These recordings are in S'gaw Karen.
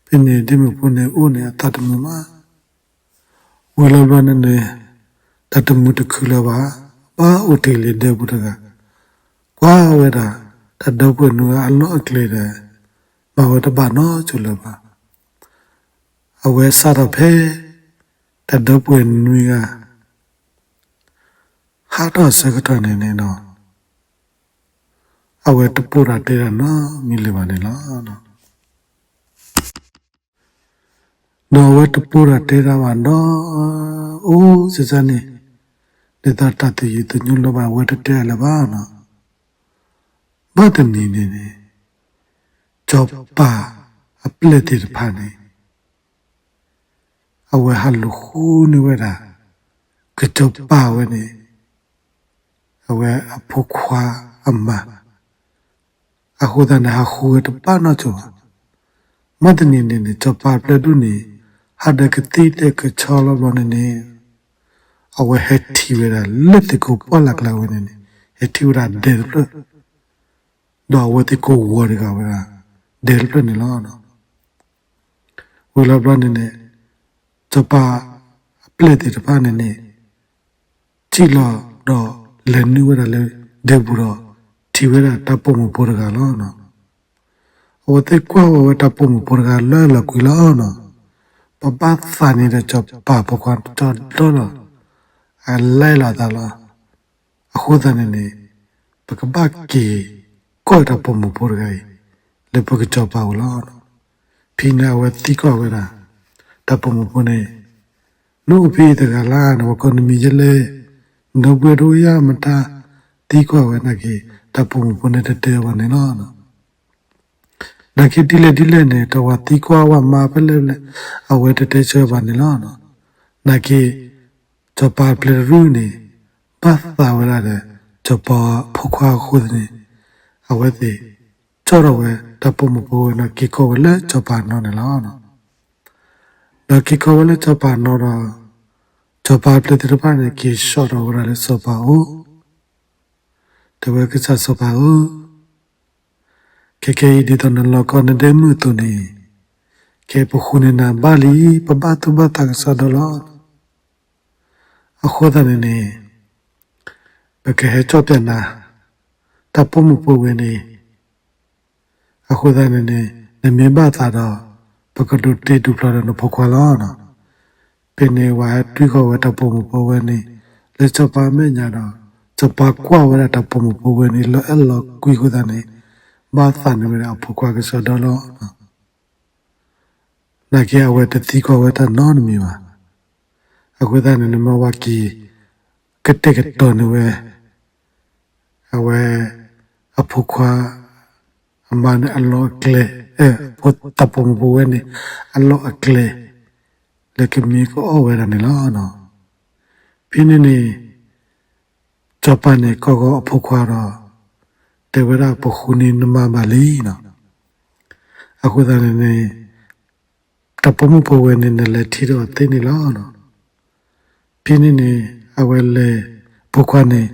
ဖဲန့ၣ်ဒ့မုၣ်ဖိန့ၣ်အိၣ်န့ၣ်အသးတမုာ်မး, ဝံၤလီၤဘျီန့ၣ်န့ၣ် တၢ်တမုာ်တခုၣ်လၢၤဘၣ်, ဘၣ်အိၣ်တ့ၢ်လံဒဲပူၤတဂၤ, ကွၢ်ဝဲဒၣ် တၢ်ဒီပုၢ်ဝဲၢ်နွံဂၤအလီၢ်အကျဲဒီး မၤဝဲတဘၣ်နီတစိၤလၢၤဘၣ်. အဝဲစးထီၣ်ဖဲ တၢ်ဒီပုၢ်ဝဲၢ်နွံဂၤ ဟးထီၣ်အဆၢကတီၢ်န့ၣ်န့ၣ်ဒီး အဝဲတပိာ်တၢ်တဲတၢ်နီတမံၤလၢၤဘၣ်န့ၣ်လီၤ. ဒီးအဝဲတပိာ်တၢ်တဲတၢ်ဘၣ်ဒီး အိၣ်စ့ၢ်ကီးန့ၣ် ဒ်သိးတၢ်သယုၢ်သညိလၢၤဘၣ် အဝဲတတဲတၢ်လၢၤဘၣ်နီၤ. ဘၣ်တနံၤန့ၣ်န့ၣ် စီၤပၤအပျဲၢ်သ့ၣ်တဖၣ်န့ၣ် အဝဲဟးလူၤဃုန့ၢ်ဝဲဒၣ် ကစီၤပၤဝဲန့ၣ် အဝဲအဖိခွါအမါ, အဃိသတးန့ၣ် ဟးဃုဝဲတဘၣ်နီတစိၤဘၣ်. မ့ၢ်တနံၤန့ၣ်န့ၣ် စီၤပၤအပျဲၢ်ဒိၣ်န့ၣ် ဟးဒီးကသံၣ်တဲာ်ကဆီလီၤဘျီန့ၣ်န့ၣ် အဝဲဟဲထံၣ်ဝဲဒၣ်လၢသ့ၣ်ကိးပှၢ်လၢ်ကျါဝဲန့ၣ်န့ၣ် ဟဲထံၣ်ဝဲဒၣ်ဒဲတဖျၢၣ်, ဒီးအဝဲသ့ၣ်ကိးဂီၤတဂၤဝဲဒၣ် ဒဲတဖျၢၣ်န့ၣ်လီၤ. ဝံၤလီၤဘျီန့ၣ်န့ၣ် စီၤပၤအပျဲၢ်သ့ၣ်တဖၣ်န့ၣ်န့ၣ် ထံၣ်လီၤဒီးလဲၤနုာ်ဝဲဒၣ်လၢဒဲပူၤဒီး ထံၣ်ဝဲဒၣ်တၢ်ပိာ်မုၣ်ဖိတဂၤလီၤ. အဝဲသ့ၣ်ကွၢ်ဝဲဝဲတၢ်ပိာ်မုၣ်ဖိတဂၤလၢအလီၤကွံာ်လီၤနီၤ. ပဘၣ်သးန့ၣ်ဒီးစီၤပၤဖိခွါကစီဒီလီၤ. အလဲၤလီၤအသးလီၤ. အဃိသတးန့ၣ်န့ၣ် ပကဘၣ်က့ၤ ကွၢ်တၢ်ပိာ်မုၣ်ဖိတဂၤအံၤ လၢပကစီၤပၤအအိၣ်လီၤ. ဖဲန့ၣ်အဝဲသံကွၢ်ဝဲဒၣ် တၢ်ပိာ်မုၣ်ဖိန့ၣ် နအိၣ်ဖဲအံၤတဂၤလၢ် နဝဲကိးနမံၤယဲလဲၣ်, နဒီပုၢ်ဝဲၢ်တအိၣ်ဧါ မတၤ, သံကွၢ်ဝဲနာ်က့ တၢ်ပိာ်မုၣ်ဖိန့ၣ်တတဲဘၣ်န့ၣ်လီၤ. နာ်က့ဒ်လဲၣ်ဒ်လဲၣ်န့ၣ် တၢ်ဝဲသံကွၢ်ဝဲမါဖဲလဲၣ်ဖဲလဲၣ် အဝဲတတဲဆၢဘၣ်န့ၣ်လီၤ. နာ်က့ စီၤပၤအပျဲၢ်တရူၢ်န့ၣ် ဘၣ်သးဝဲဒၣ်ဒီး စီၤပၤဖိခွါအဃိသတးန့ၣ် အဝဲသ့ၣ် ကၠီၣ်ထီၣ်ဝဲတၢ်ပိာ်မုၣ်ဖိဝဲဒီးက့ၤကိးဝဲလၢစီၤပၤနီၤန့ၣ်လီၤ. ဒီးက့ၤကိးဝဲလၢစီၤပၤနီၤဒီး စီၤပၤအပျဲၢ်သ့ၣ်တဖၣ်န့ၣ် က့ၤဆှီထီၣ်ဝဲဒၣ်လၢစီၤပၤအအိၣ်, တဲဝဲကစၢ်စီၤပၤဧၢ, ခဲကနံၣ်အံၤဒ်သိးနလီၤကီနဒဲမုၣ်အသိးန့ၣ် ခဲအံၤပဃုန့ၢ်နၤဘၣ်လံ, ပဘၣ်သူၣ်ဘၣ်သးကစီဒီလီၤ. အဃိသတးန့ၣ်န့ၣ် ပကဟဲကၠီၣ်ပျဲနၤ တၢ်ပိာ်မုၣ်ဖိဝဲန့ၣ်, အဃိသတးန့ၣ်န့ၣ် နမ့ၢ်ဘၣ်သးဒီး ပကဒိးတ့ဒိးဖျီဒီးနဖိခွါလီၤ. ဖဲန့ၣ် ဝဲဟဲတွံၢ်ဃီၤဝဲတၢ်ပိာ်မုၣ်ဖိဝဲန့ၣ် လၢစီၤပၤအမဲာ်ညါဒီး စီၤပၤကွၢ်ဝဲဒၣ်တၢ်ပိာ်မုၣ်ဖိဝဲန့ၣ် လၢအလီၤကွံာ်အဃိသတးန့ၣ် ဘၣ်သးန့ၢ်ဝဲဒၣ်အဖိခွါကစီဒီလီၤ. နာ်က့အဝဲတသံကွၢ်ဝဲတၢ်နီတမံၤဘၣ်. အဃိသတးန့ၣ်န့ၣ် မ့ၢ်ဝဲက့ၤ ကတဲာ်ကတီၤန့ၢ်ဝဲ အဝဲ အဖိခွါ အမါန့ၣ်အလီၢ်အကျဲ, တၢ်ပိာ်မုၣ်ဖိဝဲန့ၣ် အလီၢ်အကျဲ လၢကမ့ၢ်ကအီၣ်ဝဲဒၣ်န့ၣ်လီၤ. ဖဲန့ၣ်န့ၣ် စီၤပၤန့ၣ် ကိးဃီၤအဖိခွါဒီး တဲဝဲဒၣ်ပဃုန့ၢ်နမါဘၣ်လံနီၤ. အဃိသတးန့ၣ်န့ၣ် တၢ်ပိာ်မုၣ်ဖိဝဲန့ၣ် နလဲၤထံၣ်ဒီးအီၤသ့န့ၣ်လီၤ. ဖဲန့ၣ်န့ၣ် အဝဲလဲၤ ဖိခွါန့ၣ်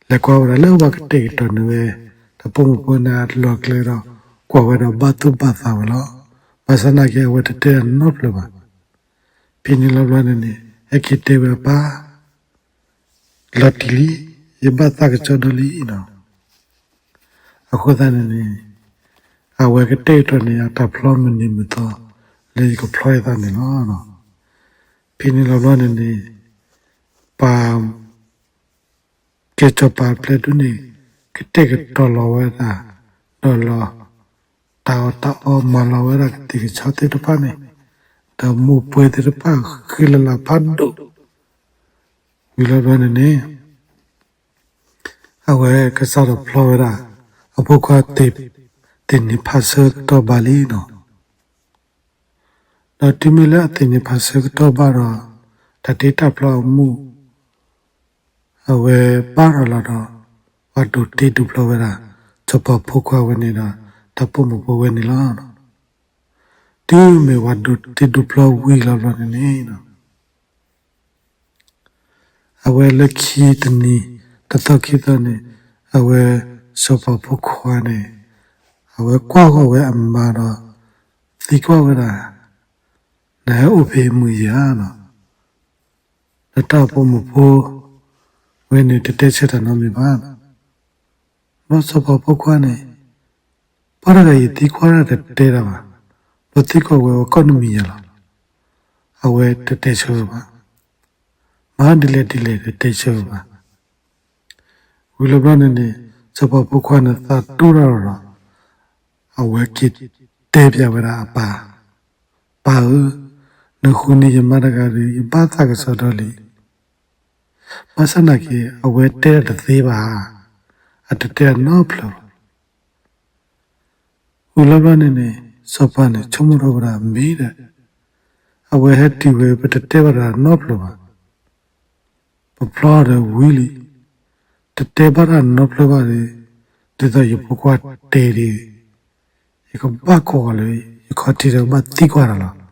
လဲၤကွၢ်ဝဲဒၣ်လၢဝဲကတဲာ်ကတီၤန့ၢ်ဝဲ တၢ်ပိာ်မုၣ်ဖိန့ၣ်အလီၢ်အကျဲဒီး ကွၢ်ဝဲဒီးဘၣ်သူၣ်ဘၣ်သးဝဲလီၤ. ဘၣ်ဆၣ်နာ်က့အဝဲတတဲတၢ်နီတဖျၢၣ်ဘၣ်. ဖဲန့ၣ်လီၤဘျီန့ၣ်န့ၣ် ဟဲက့ၤတဲဝဲအပၢ် လီၤတံၢ်လံ, ယဘၣ်သးကစီဒီလံနီၤ. အဃိသတးန့ၣ်န့ၣ် အဝဲကတဲာ်ကတီၤန့ၢ်အတၢ်ဖျီမုၢ်နံၤမုၢ်သီ လၢယကဖျီအသးန့ၣ်လီၤ. ဖဲန့ၣ်လီၤဘျီန့ၣ်န့ၣ် ပှၤ ကဲစီၤပၤအပျဲၢ်ဒိၣ်န့ၣ် ကတဲာ်ကတီၤလီၤဝဲဒၣ် ဒီးလီၤ တၢ်အီၣ်တၢ်အီမၤလီၤဝဲဒၣ်ကသ့ၣ်ကဆီသ့ၣ်တဖၣ်န့ၣ် ဒီးမိၢ်ပှၢ်သ့ၣ်တဖၣ်ဃံလၤလၤဖးဒိၣ် ဝံၤလီၤဘျီန့ၣ်န့ၣ် အဝဲကစးထီၣ်ဖျီဝဲဒၣ် အဖိခွါသ့ၣ်နံၤဖးဆၢကတီၢ်ဘၣ်လံနီၤ. ဒီးတုၤမ့ၢ်လၢအသ့ၣ်နံၤဖးဆၢကတီၢ်ဘၣ်ဒီး တၢ်တ့တၢ်ဖျီအမူး အဝဲဘၣ်ထီၣ်လီၤဒီး ပှၤဒိးတ့ဒိးဖျီဝဲဒၣ် စီၤပၤဖိခွါဝဲန့ၣ်ဒီး တၢ်ပိာ်မုၣ်ဖိဝဲန့ၣ်လီၤ. တုၤမ့ၢ်ပှၤဒိးတ့ဒိးဖျီဝံၤလီၤဘျီန့ၣ်န့ၣ် အဝဲလၢခံတနံၤ တသီခံသီန့ၣ် အဝဲစီၤပၤဖိခွါန့ၣ် အဝဲကွၢ်ဃီၤဝဲအမါဒီး သံကွၢ်ဝဲဒၣ် နဟဲအိၣ်ဖဲအံၤမုာ်ယၤလီၤ. ဒီးတၢ်ပိာ်မုၣ်ဖိဝဲန့ၣ် တတဲဆၢတၢ်နီတမံၤဘၣ်. ဘၣ်စီၤပၤဖိခွါန့ၣ် ပှၤတဂၤအံၤသံကွၢ်တၢ်တတဲတၢ်ဘၣ်, ဒီးသံကွၢ်ဝဲ ပှၤကိးနမံၤယၤလီၤ. အဝဲတတဲဆၢဝဲဘၣ်. မၤဒ်လဲၣ်ဒ်လဲၣ် တတဲဆၢဝဲဘၣ်. ဝံၤလီၤဘျီန့ၣ်န့ၣ် စီၤပၤဖိခွါန့ၣ်သးဒိၣ်ထီၣ်ဒီး အဝဲက့ၤတဲပၠးဝဲဒၣ်အပၢ်, ပၢ်ဧၢ, နဃုန့ၢ်ယမါတဂၤဒီး ယဘၣ်သးကစီဒီလံ. ဘၣ်ဆၣ်နာ်က့ အဝဲတဲတၢ်တသ့ဘၣ်ဧါ, အတတဲတၢ်နီတဖျၢၣ်ဘၣ်. ဝံၤလီၤဘျီန့ၣ်န့ၣ် စီၤပၤန့ၣ် ဆိကမိၣ်ထီၣ်ဝဲဒၣ်မ့ၢ်ဒီး အဝဲဟဲတုၤဝဲ ပတတဲဘၣ်တၢ်နီတဖျၢၣ်ဘၣ်. ပဖျီဒီးဝံၤလံ, တတဲဘၣ်တၢ်နီတဖျၢၣ်ဘၣ်ဒီး ဒ်သိးယဖိခွါတဲဒ် ယကဘၣ်ကိးအီၤလၢ ယခီၣ်ထံးဒီးကဘၣ်သံကွၢ်တၢ်လီၤ.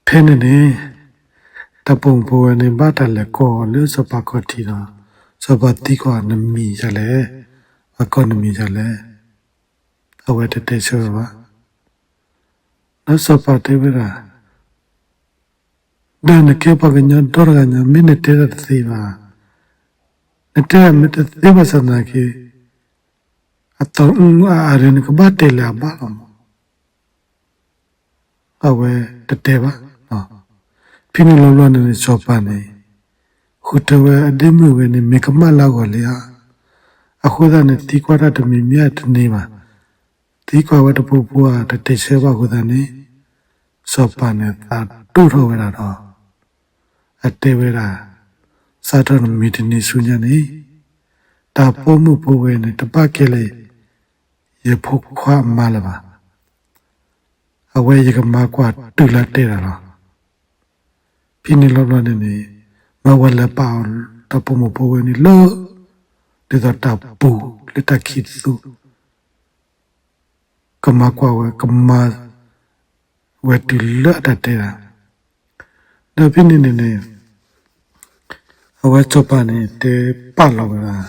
ဖဲန့ၣ်န့ၣ် တၢ်ပိာ်မုၣ်ဖိဝဲန့ၣ် ဘၣ်တၢ်လဲၤကိးအီၤလၢစီၤပၤခီၣ်ထံးဒီး စီၤပၤသံကွၢ်နမံၤယၤလဲၣ်, ပှၤကိးနမံၤယၤလဲၣ်. အဝဲတတဲဆၢဝဲဘၣ်. ဒီးစီၤပၤတဲဝဲဒၣ် ဒီးနကဲပှၤကညီဒီတဂၤညါ မ့ၢ်နတဲတၢ်တသ့ဘၣ်, နတဲတၢ်မ့ၢ်တသ့ဘၣ်ဆၣ်သနာ်က့ အသီအအါဒီး နကဘၣ်တဲလၢအဘၣ်လီၤမး. အဝဲတတဲဘၣ်. ဖဲန့ၣ်လီၤဘျီန့ၣ်န့ၣ် စီၤပၤန့ၣ် ဃုထၢဝဲအဒ့မုၣ်ဝဲန့ၣ် မ့ၢ်ကမၣ်လၢအဂီၢ်လံဧါ. အဃိသတးန့ၣ် သံကွၢ်တၢ်တမံၤမံၤဧါတန့ၢ်ဘၣ်. သံကွၢ်ဝဲတပူၤပူၤဧါ တတဲဆၢဘၣ်အဃိသတးန့ၣ် စီၤပၤန့ၣ်သးဒိၣ်ထီၣ်ဝဲဒၣ်ဒီး အတဲဝဲဒၣ် စးထီၣ်နမ့ၢ်တန့ၢ်ဆူညါန့ၣ် တၢ်ပိာ်မုၣ်ဖိဝဲန့ၣ် တဘၣ်ကဲလၢ ယဖိခွါအမါလၢၤဘၣ်. အဝဲယကမၤကွၢ်တုၤလၢတဲတၢ်လီၤ. ဖဲန့ၣ်လီၤဘျီန့ၣ်န့ၣ် မၤဝဲလဲၤပာ်အီၤ တၢ်ပိာ်မုၣ်ဖိဝဲန့ၣ်လၢ ဒ်သိးတၢ်ပူၤလၢတၢ်ခံးသူ ကမၤကွၢ်ဝဲ ကမၤဝဲတုၤလၢအတၢ်တဲတၢ်. ဒီးဖဲန့ၣ်န့ၣ်န့ၣ် အဝဲစီၤပၤန့ၣ် တဲပာ်လီၤဝဲဒၣ်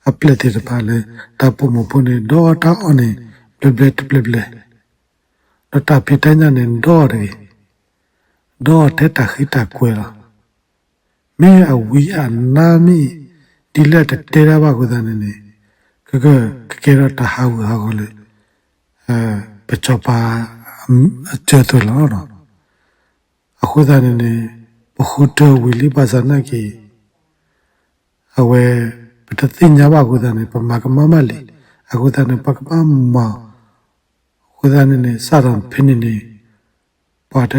အပျဲၢ်သ့ၣ်တဖၣ်လၢ တၢ်ပိာ်မုၣ်ဖိန့ၣ် ဒီးတၢ်အီၣ်န့ၣ် ဘျဲဘျဲတဘျဲဘျဲ, ဒီးတၢ်ဖံးတၢ်ညၣ်န့ၣ် ဒီးအီၤတဂ့ၤ, ဒီးအီၤထဲတၢ်ဃံတၢ်ကွဲၤလီၤ. မ့ၢ်အဝံအနါမ့ၢ် ဒ်လဲၣ်တတဲတၢ်ဘၣ်အဃိသတးန့ၣ်န့ၣ် ကက ကကဲထီၣ်တၢ်ဟးဂူာ်ဟးဂီၤလၢ ပစီၤပၤ အစၢၤအသွဲၣ်လီၤ. အဃိသတးန့ၣ်န့ၣ် ပဃုထၢဝံၤလံဘၣ်ဆၣ်နာ်က့ အဝဲ ပတသ့ၣ်ညါဘၣ်အဃိသတးန့ၣ် ပမၤကမၣ်မၣ်လံ, အဃိသတးန့ၣ် ပကဘၣ်မၤ အဃိသတးန့ၣ်န့ၣ် စးထီၣ်ဖဲန့ၣ်န့ၣ် ပှၤတ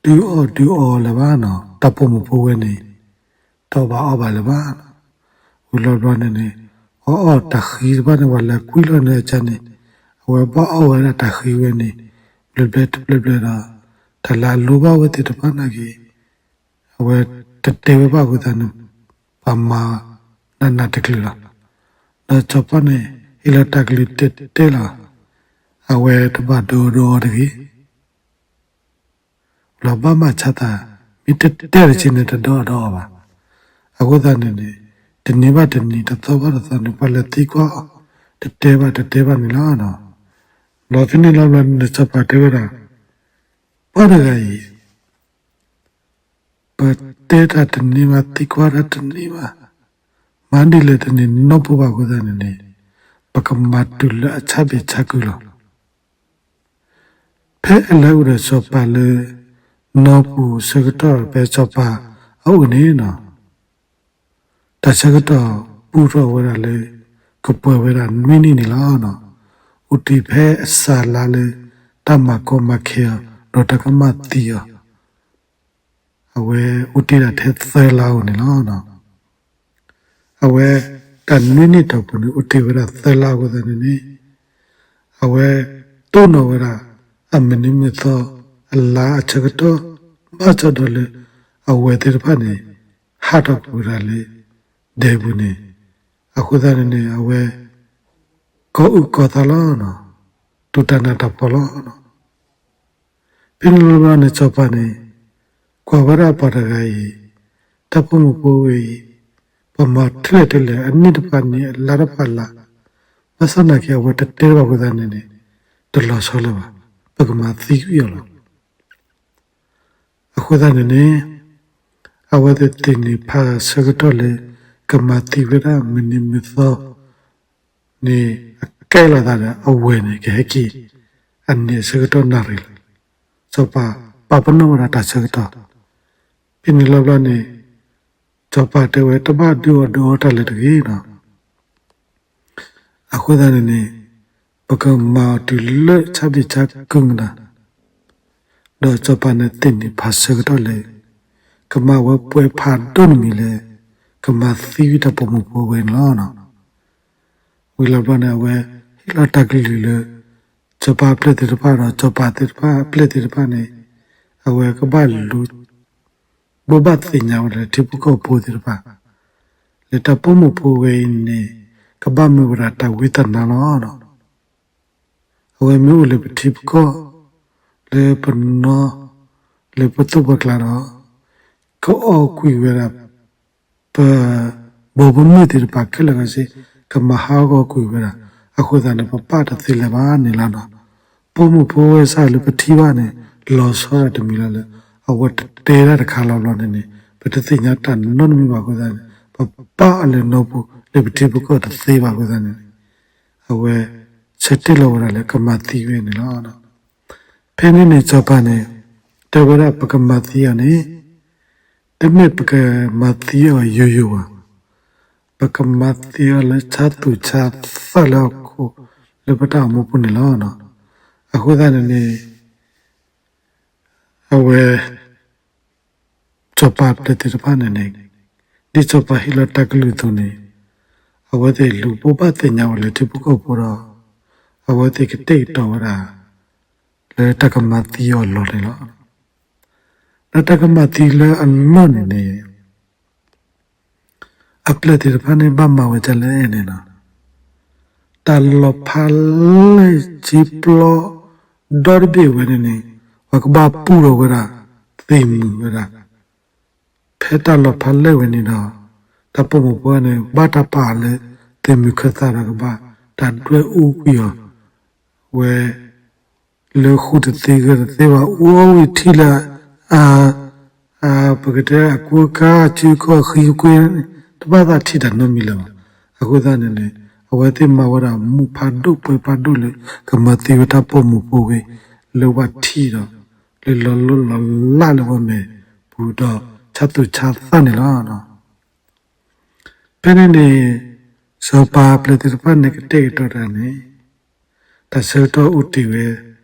ဒုးအီၣ်ဒုးအီလၢၤဘၣ်နီၤ, တၢ်ပိာ်မုၣ်ဖိဝဲန့ၣ် တအီၣ်ဘၣ်အီဘၣ်လၢၤဘၣ်. ဝံၤလီၤဘျီန့ၣ်န့ၣ် အီၣ်အီၣ်တၢ်ဃံတဖၣ်န့ၣ် ပှၤလဲၤကွံာ်လီၤန့ၣ်အကါန့ၣ် အဝဲဘၣ်အီၣ်ဝဲဒၣ်တၢ်ဃံဝဲန့ၣ် ဘျဲဘျဲတဘျဲဘျဲဒီး တၢ်လၢအလိၣ်ဘၣ်ဝဲသ့ၣ်တဖၣ်နာ်က့ အဝဲတတဲဝဲဘၣ်အဃိသတးန့ၣ် ပှၤမၤနးနးတကလုာ်လီၤ. ဒီးစီၤပၤန့ၣ် ဟ့ၣ်လီၤတၢ်ကလုၢ်တဲတဲလီၤ. အဝဲတဘၣ်ဒီးဒီးအီၤတဂ့ၤ လီၤဘၣ်မၤဆါသး မ့ၢ်တတဲတဆ့န့ၣ် တဒီးအီၤဒီးအီၤဘၣ်. အဃိသတးန့ၣ်န့ၣ် တနံၤဘၣ်တနံၤ တသီဘၣ်တသီန့ၣ် ပှၤလဲၤသံကွၢ်အီၤ တတဲဘၣ်တတဲဘၣ်န့ၣ်လီၤ. လီၤဖဲန့ၣ်လီၤဘျီန့ၣ် စီၤပၤတဲဝဲဒၣ် ပှၤတဂၤအံၤ ပတဲတၢ်တန့ၢ်ဘၣ် သံကွၢ်တၢ်တန့ၢ်ဘၣ် မၤဒ်လဲၣ်တန့ၢ်နီၢ်ပူၤဘၣ်အဃိသတးန့ၣ်န့ၣ် ပကမၤတုၤလၢအဆၣ်ဘ့ၣ်ဆၣ်ကုလီၤ. ဖဲအလဲၤအိၣ်ဒီးစီၤပၤလၢ နီၢ်ပူၤဆၢကတီၢ်ဖဲစီၤပၤအအိၣ်န့ၣ်နီၤ တၢ်ဆၢကတီၢ်ပူထီၣ်ဝဲဒၣ်လၢ ကပှဲၤဝဲဒၣ်နွံနံၣ်န့ၣ်လီၤ. အိၣ်တ့ၢ်ဖဲအစှၤလါလၢ တၢ်မၤကီမၤခဲအီၤ ဒီးတၢ်ကမၣ်သံအီၤ အဝဲအိၣ်တ့ၢ်ဒၣ်ထဲသၢလါဧိၤန့ၣ်လီၤ. အဝဲတၢ်နွံနံၣ်တီၢ်ပူၤန့ၣ် အိၣ်တ့ၢ်ဝဲဒၣ်သၢလါအဃိသတးန့ၣ်န့ၣ် အဝဲတိၢ်နီၣ်ဝဲဒၣ် အမုၢ်နံၤမုၢ်သီ အလါအဆၢကတီၢ် ဘၣ်ဆၣ်ဒီးလၢ အဝဲသ့ၣ်တဖၣ်န့ၣ် ဟးထီၣ်ကွံာ်ဝဲဒၣ်လၢ ဒဲပူၤန့ၣ် အဃိသတးန့ၣ်န့ၣ် အဝဲ ကီၢ်အုၣ်ကီၢ်သးလီၤ. တူၢ်တၢ်နးတၢ်ဖှီၣ်လီၤ. ဖဲန့ၣ်လီၤဘျီန့ၣ် စီၤပၤန့ၣ် ကွၢ်ဝဲဒၣ်ပှၤတဂၤအံၤ တၢ်ပိာ်မုၣ်ဖိဝဲအံၤ ပှၤမၤထဲလဲၣ်ထဲလဲၣ် အနံၣ်တဖၣ်နံၣ် အလါတဖၣ်လါ ဘၣ်ဆၣ်နာ်က့ အဝဲတတဲဘၣ်အဃိသတးန့ၣ်န့ၣ် တလီၤဆီလၢၤဘၣ်. ပကမၤသံကွံာ်အီၤလီၤ. အဃိသတးန့ၣ်န့ၣ် အဝဲသ့ၣ်သ့ၣ်နီၣ်ဖးဆၢကတီၢ်လၢ ကမၤသံဝဲဒၣ်မုၢ်နံၤမုၢ်သီန့ၣ် အကဲလီၤသးဒီးအဝဲၢ်န့ၣ် ကဟဲက့ၤ အန့ၣ်အဆၢကတီၢ်နၣ်ရံၣ်လီၤ. စီၤပၤပာ်ပနီၣ်ဝဲဒၣ်တၢ်ဆၢကတီၢ် ဖဲန့ၣ်လီၤဘျီန့ၣ် စီၤပၤတဲဝဲ တဘၣ်ဒုးအီၣ်ဒုးအီတၢ်လၢၤတဂ့ၤနီၤ. အဃိသတးန့ၣ်န့ၣ် ပကမၤအီၤတုၤလၢဆါဘံၣ်ဆါကုမတၤ ဒီးစီၤပၤန့ၣ်သ့ၣ်နီၣ်ဖးဆၢကတီၢ်လၢ ကမၤဝဲပှဲၤဖးဒိၣ်တမံၤလၢ ကမၤသံဝဲတၢ်ပိာ်မုၣ်ဖိဝဲန့ၣ်လီၤ. ဝံၤလီၤဘျီန့ၣ် အဝဲဟ့ၣ်လီၤတၢ်ကလုၢ်လၢ စီၤပၤအပျဲၢ်သ့ၣ်တဖၣ်ဒီး စီၤပၤသ့ၣ်တဖၣ်အပျဲၢ်သ့ၣ်တဖၣ်န့ၣ် အဝဲကဘၣ်လူၤ ဘိးဘၣ်သ့ၣ်ညါဝဲဒၣ်လၢထံဖိကီၢ်ဖိသ့ၣ်တဖၣ် လၢတၢ်ပိာ်မုၣ်ဖိဝဲအံၤန့ၣ် ကဘၣ်မ့ၢ်ဝဲဒၣ်တၢ်ဝံသးနါလီၤ. အဝဲမ့ၢ်အိၣ်လၢပထံပကီၢ် လၢပနီၢ် လၢပသူၣ်ပကျါဒီး ကအီၣ်ကွံာ်ဝဲဒၣ် ပ ဘီပမုၢ်သ့ၣ်တဖၣ်ခဲလၢာ်ခဲဆ့ ကမၤဟးဂီၤကွံာ်ဝဲဒၣ် အဃိသတးန့ၣ် ပပာ်တသ့လၢၤဘၣ်န့ၣ်လီၤနီၤ. ပိာ်မုၣ်ဖိဝဲစ့ၢ်လၢပထံၣ်ဘၣ်န့ၣ် လီၤဆီဒၣ်တမံၤလီၤလၢ အဝဲတတဲဒၣ်တခါလီၤဘျီန့ၣ်န့ၣ် ပတသ့ၣ်ညါတၢ်နီတမံၤဘၣ်အဃိသတးန့ၣ် ပပာ်အီၤလၢနီၢ်ပူၤလၢပထံပကီၢ်တသ့ဘၣ်အဃိသတးန့ၣ် အဝဲဆၢတဲာ်လီၤဝဲဒၣ်လၢကမၤသံဝဲန့ၣ်လီၤ. ဖဲန့ၣ်န့ၣ်စီၤပၤန့ၣ် တဲဝဲဒၣ်ပကမၤသံအီၤန့ၣ် တမ့ၢ်ပကမၤသံအီၤယိယိဘၣ်, ပကမၤသံအီၤလၢဆါသူၣ်ဆါသးလၢဟီၣ်ခိၣ်လၢပတၢ်အိၣ်မူပူၤန့ၣ်လီၤ. အဃိသတးန့ၣ်န့ၣ် အဝဲ စီၤပၤပျဲၢ်သ့ၣ်တဖၣ်န့ၣ်န့ၣ် ဒ်စီၤပၤဟ့ၣ်လီၤတၢ်ကလုၢ်အသိးန့ၣ် အဝဲသ့ၣ်လူၤဘိးဘၣ်သ့ၣ်ညါဝဲလၢထံဖိကီၢ်ဖိဒီး အဝဲသ့ၣ်ကတဲာ်ကတီၤဝဲဒၣ် လၢတၢ်ကမၤသံအီၤအလီၢ်န့ၣ်လီၤ. ဒီးတၢ်ကမၤသံလၢအလီၢ်န့ၣ်န့ၣ် အပျဲၢ်သ့ၣ်တဖၣ်န့ၣ်ဘၣ်မၤဝဲဒ်လဲၣ်န့ၣ်လီၤ. တၢ်လီၤဖးလဲၢ်က့ပျီဒီတဘ့ၣ်ဝဲန့ၣ်န့ၣ် ပှၤကဘၣ်ပူၣ်ထီၣ်ဝဲဒၣ် သ့ၣ်မုၣ်ဝဲဒၣ် ဖဲတၢ်လီၤဖးလဲၢ်ဝဲန့ၣ်ဒီး တၢ်ပိာ်မုၣ်ဖိန့ၣ် ဘၣ်တၢ်ပာ်အီၤလၢ သ့ၣ်မုၣ်ခၢၣ်သးဒီးကဘၣ်တၢ်ဒွဲၣ်အူကွံာ်အီၤ ဝဲ လၢဃုာ်တသ့ဂဲၤတသ့ဘၣ် အူအီၣ်ဝံၤထံၣ်လၢ ပကတဲအကူအကၤ အစုအခီၣ်အဃံအကွ့ တဘၣ်သးထံၣ်တၢ်နီတမံၤလၢၤဘၣ်. အဃိသတးန့ၣ်န့ၣ် အဝဲသ့ၣ်မၤဝဲဒၣ်မူးဖးဒိၣ်ပှဲၤဖးဒိၣ်လၢ ကမၤသံဝဲတၢ်ပိာ်မုၣ်ဖိဝဲ လၢပှၤထံၣ်ဒီး လၢလီၤလိၢ်လီၤလးလၢပှၤမဲာ်ပူၤဒီး ဆါသူၣ်ဆါသးန့ၣ်လီၤ. ဖဲန့ၣ်န့ၣ် စီၤပၤပျဲၢ်သ့ၣ်တဖၣ်န့ၣ်ကတဲာ်ကတီၤတၢ်န့ၣ် တၢ်ဆၢကတီၢ်အိၣ်တ့ၢ်ဝဲ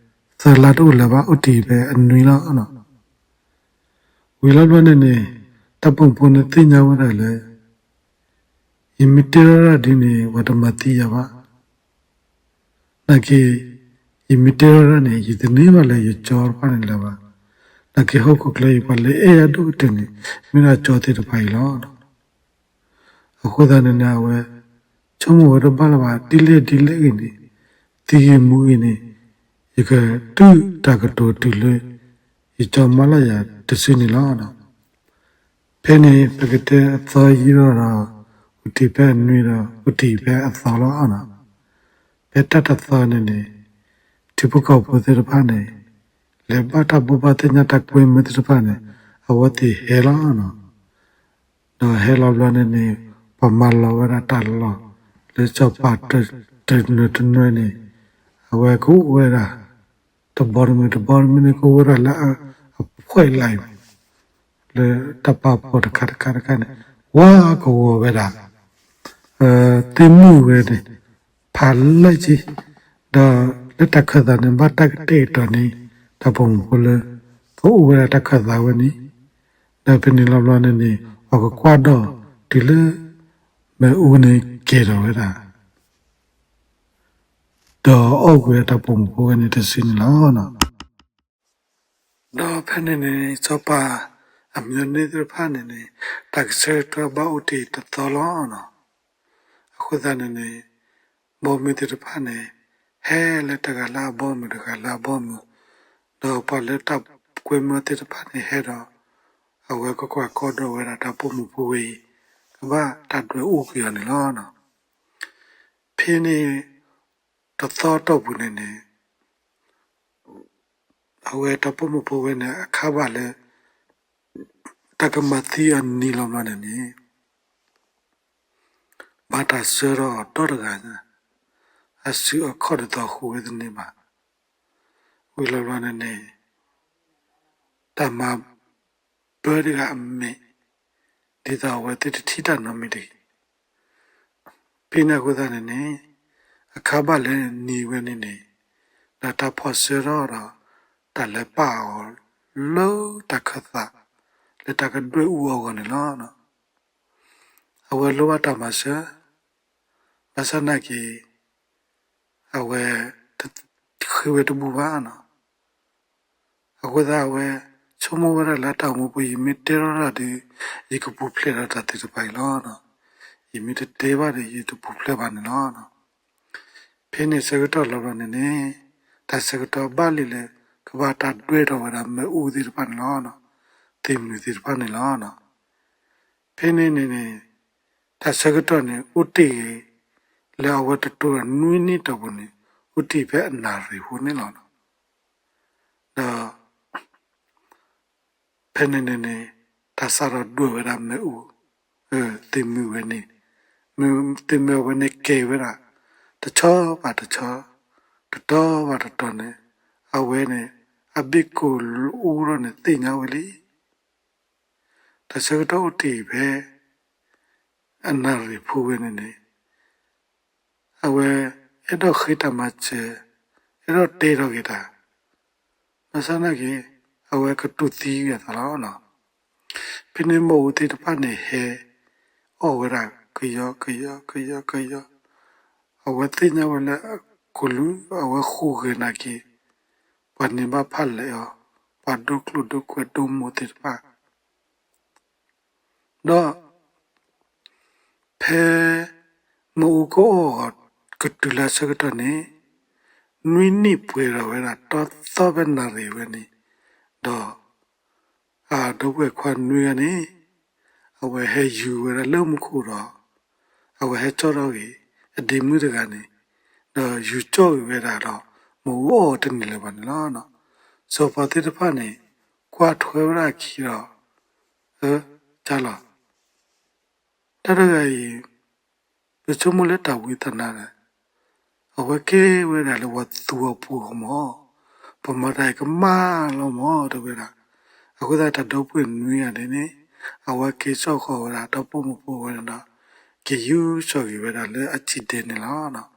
သၢလါတအိၣ်လၢၤဘၣ် အိၣ်တ့ၢ်ဖဲအနွံလီၤ. ဝံၤလီၤဘျီန့ၣ်န့ၣ် တၢ်ပိာ်မုၣ်ဖိန့ၣ်သ့ၣ်ညါဝဲဒၣ်လၢ ယမ့ၢ်တဲထီၣ်ဒၣ်ဒ်န့ၣ် ပှၤတမၤသံယၤဘၣ်. နာ်က့ ယမ့ၢ်တဲထီၣ်ဒၣ်န့ၣ် ယတန့ၢ်ဘၣ်လၢယကၠီတဖၣ်န့ၣ်လၢၤဘၣ်. နာ်က့ဟီၣ်ခိၣ်ချၢအံၤ ပှၤလၢအဲၣ်ယၤဒိၣ်ကတၢၢ်န့ၣ် မ့ၢ်ဒၣ်ကၠီသ့ၣ်တဖၣ်အံၤလီၤ. အဃိသတးန့ၣ်န့ၣ် အဝဲ ဆိကမိၣ်ဝဲတဘၣ်လၢၤဘၣ် ဒ်လဲၣ်ဒ်လဲၣ်ဂ့ၤန့ၣ် သံဂ့ၤမူဂ့ၤန့ၣ် ယကတုၤတၢ်ကတိၤတုၤလၢ ယကၠီမၤလၢယၤတစုန့ၣ်လီၤ. ဖဲန့ၣ် ပကတဲအသီယံာ်ထီၣ်ဒီး အိၣ်တ့ၢ်ဖဲအနွံဒီး အိၣ်တ့ၢ်ဖဲအသီလီၤ. ဖဲတၢ်တသီန့ၣ်န့ၣ် ထံဖိကီၢ်ဖိသ့ၣ်တဖၣ်န့ၣ် လဲၤဘၣ်တၢ်ဘိးဘၣ်သ့ၣ်ညါတၢ်ကွဲမုာ်သ့ၣ်တဖၣ်န့ၣ် အဝဲသ့ၣ်ဟဲလီၤ. ဒီးဟဲလီၤဘျီန့ၣ်န့ၣ် ပှၤမၤလီၤဝဲဒၣ်တၢ်လီၢ် လၢစီၤပၤတနၢၤတနၢၤန့ၣ် အဝဲကအိၣ်ဝဲဒၣ် တဘီတမုၢ်တဘီတမုၢ်န့ၣ် ကအိၣ်ဝဲဒၣ်လၢအဖှဲးလံ လၢတၢ်ပာ်ဖှိၣ်တခါတခါတခါန့ၣ် ဝါကဝီၤဝဲဒၣ် သ့ၣ်မုၣ်ဝဲန့ၣ် ဖးလဲၢ်က့ ဒီးလၢတၢ်ခၢၣ်သးန့ၣ် ဘၣ်တၢ်ကတဲာ်ကတီၤန့ၣ် တၢ်ပိာ်မုၣ်ဖိလၢ ကအိၣ်ဝဲဒၣ်တၢ်ခၢၣ်သးဝဲန့ၣ် ဒီးဖဲန့ၣ်လီၤဘျီန့ၣ်န့ၣ် ပှၤကကွၢ်ဒီးတုၤလၢ မ့ၣ်အူန့ၣ်ကဲၤထီၣ်ဝဲဒၣ် ဒီးအီၣ်ကွံာ်ဝဲတၢ်ပိာ်မုၣ်ဖိဝဲန့ၣ်တစုန့ၣ်လီၤ. ဒီးဖဲန့ၣ်န့ၣ် စီၤပၤအမံၤန့ၣ်သ့ၣ်တဖၣ်န့ၣ်န့ၣ် တၢ်ကဆၢကတီၢ်ဘၣ်အိၣ်တ့ၢ်တသီလီၤ. အဃိသတးန့ၣ်န့ၣ် ဘီမုၢ်သ့ၣ်တဖၣ်န့ၣ် ဟဲလၢတဂၤလၢအဘီမုၢ် တဂၤလၢအဘီမုၢ် ဒီးပှၤလၢတၢ်ကွဲမုာ်သ့ၣ်တဖၣ်န့ၣ်ဟဲဒီး အဝဲကကွၢ်ကီဒီးဝဲဒၣ်တၢ်ပိာ်မုၣ်ဖိဝဲအံၤ ကဘၣ်တၢ်ဒွဲၣ်အူကွံာ်အီၤန့ၣ်လီၤ. ဖဲန့ၣ် တသီတီၢ်ပူၤန့ၣ်န့ၣ် အဝဲတၢ်ပိာ်မုၣ်ဖိဝဲန့ၣ် အခါဘၣ်လၢ တၢ်ကမၤသံအီၤနံၤလီၤဘျီန့ၣ်န့ၣ် ဘၣ်တၢ်စၢထီၣ်အီၤတီတဂၤ, အစုအခီၣ်ဒ်သိးဃိဝဲသန့ဘၣ်. ဝံၤလီၤဘျီန့ၣ်န့ၣ် တၢ်မၤဘၢတဂၤအမဲာ်, ဒ်သိးအဝဲသ့ၣ်တထံၣ်တၢ်နီတမံၤတဂ့ၤ. ဖဲန့ၣ်အဃိသတးန့ၣ်န့ၣ် အခါဘၣ်လၢနံၤဝဲန့ၣ်န့ၣ် ဒီးတၢ်ဖီၣ်ဆၢထီၣ်ဒီး တၢ်လဲၤပာ်အီၤလၢတၢ်ခၢၣ်သး လၢတၢ်ကဒွဲၣ်အူအီၤအဂီၢ်န့ၣ်လီၤ. အဝဲလိၣ်ဘၣ်တၢ်မၤစၢၤ, ဘၣ်ဆၣ်နာ်က့ အဝဲ တဃ့ဝဲတဘူၣ်ဘၣ်နီၤ. အဃိသတးအဝဲ ဆိကမိၣ်ဝဲဒၣ်လၢတၢ်အိၣ်မူပူၤ ယမ့ၢ်တဲထီၣ်တၢ်ဒီး ယကပူၤဖျဲးဒီးတၢ်သ့ၣ်တဖၣ်အံၤလီၤ. ယမ့ၢ်တတဲဘၣ်ဒီး ယတပူၤဖျဲးဘၣ်န့ၣ်လီၤ. ဖဲန့ၣ်ဆၢကတီၢ်လီၤဘျီန့ၣ်န့ၣ် တၢ်ဆၢကတီၢ်ဘၣ်လံလၢ ကဘၣ်တၢ်ဒွဲၣ်ထီၣ်ဝဲဒၣ်မ့ၣ်အူသ့ၣ်တဖၣ်န့ၣ်လီၤ. သ့ၣ်မုၢ်သ့ၣ်တဖၣ်န့ၣ်လီၤ. ဖဲန့ၣ်န့ၣ်န့ၣ် တၢ်ဆၢကတီၢ်န့ၣ် အိၣ်တ့ၢ်ဂ့ၤ လၢအဝဲတတိၤဒီးနွံနံၣ်တီၢ်ပူၤန့ၣ် အိၣ်တ့ၢ်ဖဲအနၣ်ရံၣ်ဖိန့ၣ်လီၤ. ဒီး ဖဲန့ၣ်န့ၣ်န့ၣ် တၢ်စးထီၣ်ဒွဲၣ်ဝဲဒၣ်မ့ၣ်အူ သ့ၣ်မုၢ်ဝဲန့ၣ်, သ့ၣ်မုၢ်အဝဲန့ၣ်ကဲၤဝဲဒၣ် တဆီဘၣ်တဆီ, တတီၤဘၣ်တတီၤန့ၣ် အဝဲန့ၣ် အဘ့ၣ်ကိၣ်လီၤအူထီၣ်န့ၣ်သ့ၣ်ညါဝဲလံ. တၢ်ဆၢကတီၢ်အိၣ်တ့ၢ်ဖဲ အနၣ်ရံၣ်ဖိဝဲန့ၣ်န့ၣ် အဝဲအဲၣ်ဒိးဃ့တၢ်မၤစၢၤ, အဲၣ်ဒိးတဲထီၣ်က့ၤတၢ်, ဘၣ်ဆၣ်နာ်က့ အဝဲကတူၢ်သံဝဲအသးလီၤ. ဖဲန့ၣ်မ့ၣ်အူသ့ၣ်တဖၣ်န့ၣ်ဟဲအီၣ်ဝဲဒၣ်ကယီကယီကယီကယီ, အဝဲသ့ၣ်ညါဝဲလၢအကိၣ်လူး အဝဲဃုဂဲၤနာ်က့ ပှၤန့ၢ်ဘၣ်ဖးလဲးအီၤ, ပှၤဒိကျိၣ်ဒိကွဲးဒိမိၢ်သ့ၣ်တဖၣ် ဒီး ဖဲ မ့ၣ်အူကအီၣ်အီၤကတုၤလၢဆၢကတီၢ်န့ၣ် နွံနံၣ်ပှဲၤထီၣ်ဝဲဒၣ်တီသီဖဲနၣ်ရံၣ်ဝဲန့ၣ်, ဒီး အဒီပုၢ်ဝဲၢ်ခွါနွံဂၤန့ၣ် အဝဲဟဲယူၤဝဲဒၣ်လၢမူခိၣ်ဒီး အဝဲဟဲကၠီၣ်ထီၣ်ဂ့ၤ အဒ့မုၣ်တဂၤန့ၣ်, ဒီးယူၤကၠီၣ်ဂ့ၤဝဲဒၣ်ဒီး မ့ၣ်အူအီၣ်တန့ၢ်လၢၤဘၣ်န့ၣ်လီၤ. စီၤပၤသ့ၣ်တဖၣ်န့ၣ် ကွၢ်ထွဲဝဲဒၣ်အခံဒီး ကၠီလီၤ တၢ်တဂၤအံၤ ပဆိကမိၣ်လၢတၢ်ဝံသးနါဒီး အဝဲကဲဝဲဒၣ်လၢပှၤသူအပူၤအဂီၢ်မး, ပမၤတၢ်အံၤကမၣ်လီၤမး တဲဝဲဒၣ်. အဃိသတးတၢ်ဒီပုၢ်ဝဲၢ်နွံဂၤန့ၣ်န့ၣ် အဝဲက့ၤစိာ်ဃီၤဝဲဒၣ်တၢ်ပိာ်မုၣ်ဖိဝဲန့ၣ်ဒီး က့ၤယူၤကၠီၣ်ဂ့ၤဝဲဒၣ်လၢအစံာ်ဒဲးန့ၣ်လီၤ.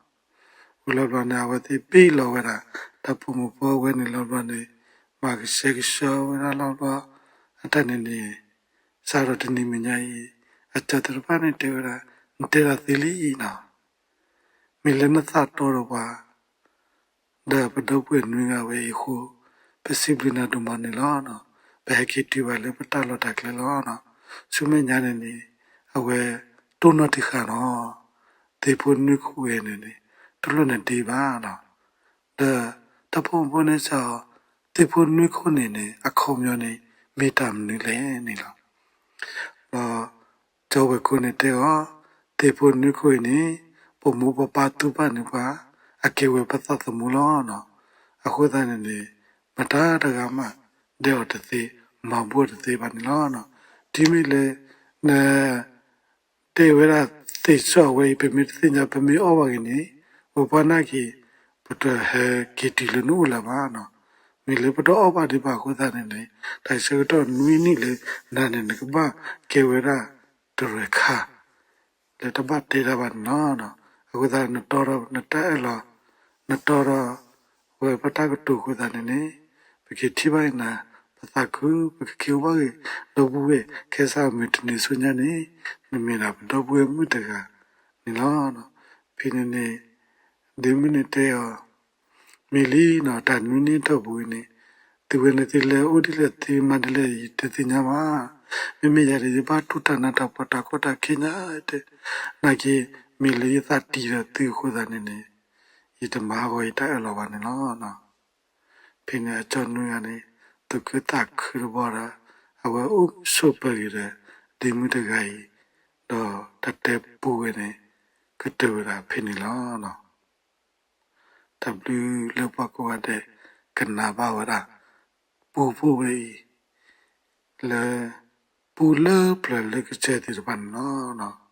ဝံၤလီၤဘျီန့ၣ် အဝဲသ့ၣ်ဘ့ၣ်လီၤဝဲဒၣ် တၢ်ပိာ်မုၣ်ဖိဝဲန့ၣ်လီၤဘျီန့ၣ် မၤကဆှဲကဆှီဝဲဒၣ်လီၤဘျီ အတၢ်န့ၣ်န့ၣ် စးထီၣ်တနံၤမဲာ်ညါအံၤ အကၠီသ့ၣ်တဖၣ်န့ၣ်တဲဝဲဒၣ် နတဲဒၣ်သ့လံနီၤ မ့ၢ်လၢနသးတီဒီးပှၤ ဒီးပဒီပုၢ်ဝဲၢ်နွံဂၤဝဲအံၤအဃိ ပစံးဘျုးနၤဒိၣ်မးန့ၣ်လီၤ. ပဟဲက့ၤတုၤဘၣ်လၢပတၢ်လီၢ်တၢ်ကျဲလီၤ. ဆူမဲာ်ညါန့ၣ်န့ၣ် အဝဲတိၢ်နီၣ်တံၢ်ဃာ်နီၤ သ့ၣ်ဖိနွံခိၣ်ဝဲန့ၣ်န့ၣ် တလိၣ်နဒ့ဘၣ်နီၤ ဒီးတၢ်ပိာ်မုၣ်ဖိန့ၣ်စ့ၢ်ကီး သ့ၣ်ဖိနွံခိၣ်န့ၣ်န့ၣ် အခီပညီန့ၣ် မ့ၢ်တၢ်မနုၤလဲၣ်န့ၣ်လီၤ. ဒီးကၠီဝဲၢ်ကိန့ၣ်တဲအီၤ, သ့ၣ်ဖိနွံခိၣ်အံၤန့ၣ် ပမိၢ်ပပၢ်သူပာ်န့ၢ်ပှၤ အကဲဝဲပသးသမူလီၤ. အဃိသတးန့ၣ်န့ၣ် မတၤတဂၤမး ဒဲးအီၤတသ့ မၤဘူၣ်အီၤတသ့ဘၣ်န့ၣ်လီၤ. တုၤမ့ၢ်လၢ န တဲဝဲဒၣ်သ့ၣ်စီၣ်ဝဲအံၤ ပမ့ၢ်တသ့ၣ်ညါ ပမ့ၢ်အီၣ်ဘၣ်ဂ့ၤန့ၣ် ပပှၤနာ်က့ၤ ပတဟဲက့ၤတုၤလၢနအိၣ်လၢၤဘၣ်နီၤ. မ့ၢ်လၢပတအီၣ်ဘၣ်ဒံးဘၣ်အဃိသတးန့ၣ်န့ၣ် တၢ်ဆၢကတီၢ်နွံနံၣ်လၢနၤန့ၣ် နကဘၣ်ကဲဝဲဒၣ်တရဲၣ်ခါ လၢတဘၣ်တဲတၢ်ဘၣ်န့ၣ်လီၤ. အဃိသတး နတီထီၣ်နတၢ်အၢၣ်လီၤ နတီထီၣ်ဝဲပတၢ်ကတိၤအဃိသတးန့ၣ်န့ၣ် ပကထံၣ်ဘၣ်နၤ ပသးခု ပကက့ၤအိၣ်ဘၣ်ဂ့ၤ ဒီပုၢ်ဝဲၢ် ခဲစးမုၢ်တနံၤဆူညါန့ၣ် နမ့ၢ်ဒၣ်ပဒီပုၢ်ဝဲၢ်မုၣ်တဂၤန့ၣ်လီၤ. ဖဲန့ၣ်န့ၣ် ဒ့မုၣ်န့ၣ်တဲအီၤ မ့ၢ်လံနီၤ တၢ်နွံနံၣ်တီၢ်ပူၤအံၤန့ၣ် သုဝဲန့ၣ်သုလဲၤအိၣ်ဒ်လဲၣ်သုမၤဒ်လဲၣ် ယတသ့ၣ်ညါဘၣ်. မ့မ့ၢ်ယၤဒီး ယဘၣ်တူၢ်တၢ်နးတၢ်ဖှီၣ်တၢ်ကီတၢ်ခဲညါတဲ နာ်က့ မ့ၢ်လၢယသးတံၢ်ဒီးသုအဃိသတးန့ၣ်န့ၣ် ယတမၤဟးဂီၤယတၢ်အၢၣ်လီၤဘၣ်န့ၣ်လီၤ. ဖဲန့ၣ်အကၠီနွံဂၤန့ၣ် သူၣ်ခုသးခုတဘျီဒီး အဝဲအိၣ်မုာ်ဆိးပၢၤက့ၤဒီး ဒ့မုၣ်တဂၤအံၤ ဒီးတၢ်တဲပူဝဲန့ၣ် ကတၢၢ်ဝဲဒၣ်ဖဲန့ၣ်လီၤ. တၢ်ဘျုးလၢပှၤကိးဂၤဒဲး ကနၣ်ဘၣ်ဝဲဒၣ် ပူဖိဝဲအံၤ လၢ ပူလၢပျၢၤလၢကစၢၢ်သ့ၣ်တဖၣ်န့ၣ်လီၤ.